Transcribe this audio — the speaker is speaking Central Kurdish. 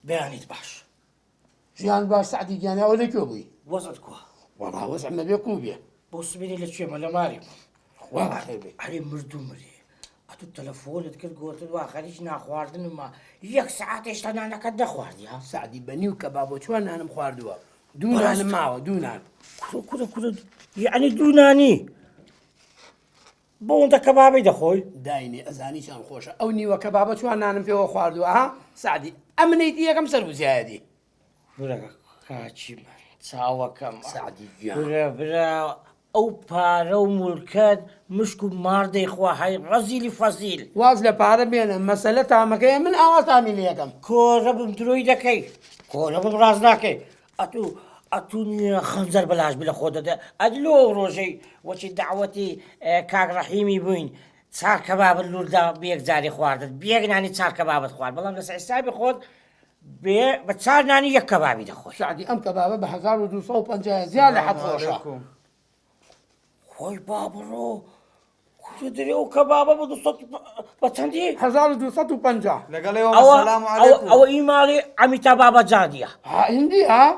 بەیانیت باش. ژیان باش سەعدی گیان ئەوە لە کوێ بووی؟ وەزعت کوا؟ وەڵا وەزعم ئەبێ کوو بێ؟ بۆ سبەینێ لە کوێمە لە مارێ بووم. خوا بەخێر بێی. ئەرێ مردوو مرێ ئەتوو تەلەفۆنت کرد گۆتت وا خەریکی ناخواردنمە یەک سەعات هێشتا نانەکەت نەخواردیە؟ سەعدی بە نیو کەباب و چوار نانم خواردووە دوو نانم ماوە دوو نان. کورە کورە کورە یەعنی دوو نانی بەوەندە کەبابەی دەخۆی؟ داینێ ئەزانی چەند خۆشە ئەو نیوە کەبابە چوار نانم پێوە خواردووە ها سەعدی ئەمنەیتی یەکەم سەر وزیایەتی. کورە کاکی من چاوەکەم سەعدی گیان. کورە برا ئەو پارە و مولکەت مشک و مار دەیخوا هەی ڕەزیلی فەزیل. واز لە پارە بێنە مەسەلە تامەکەیە من ئاوا تامی لێ ئەکەم. کۆرە بم درۆی دەکەی کۆرە بم ڕاست ناکەی ئەتوو ئەتوو نییە خەنجەر بەلاش بی لە خۆت دەدە ئەدی لۆ ئەو ڕۆژەی وەچی دەعوەتی کاک ڕەحیمی بووین چار کەبابت لووردا بەیەک جاری خواردت بەیەک نانی چار کەبابت خوارد بەڵام لەسەر حیسابی خۆت بێ بە چار نانی یەک کەبابی دەخۆی. سەعدی ئەم کەبابە بە 1250 یە زیاد لە حەد خۆشە. خۆی بابڕۆ کورە دەرێ ئەو کەبابە بە 200 بە چەندی؟ 1250. لەگەڵ ئێوەم سلام علیکم. ئەوە ئی ماڵی ئەمیتا بابەجانیە. ها هندی ها؟